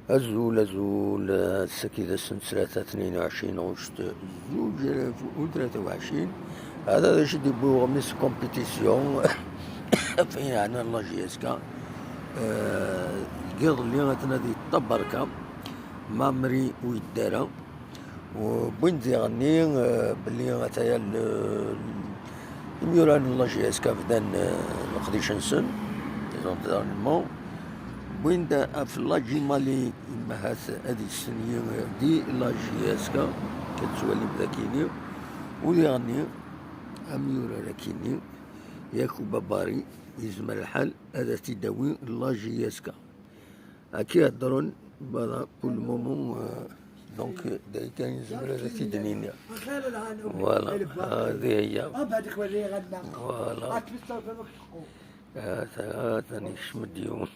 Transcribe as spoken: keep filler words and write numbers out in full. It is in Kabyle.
Azul, azul, ass-agi d ass n tlata tnin u ɛecrin ɣuct zuǧ alaf u tlata u ɛecrin. Hada d acu d-yewwi uɣmis compétition ɣef ayen yeɛnan la J S K. Eh, deg iḍelli atna di Tabarka, Mamri ur yeddi ara. Wwin-d diɣenni, eh, belli ataya l-, imyura n la J S K bdan, eh, leqdic-nsen, les entraînements. Wwin-d ɣef Ladji Mali, imahat ad yesteni di la J S K, ad tettwalim dakini. U diɣenni, amyurar akini, Yakuba Bari, yezmer lḥal ad t-id-tawi la J S K. Akka i heddren, voilà, pour le moment, euh, donc, euh, d ayen kan nezmer ad t-id-nini. Voilà, ah, d aya. Voilà. Ah, ta-, ta-, nekcem-d yiwen.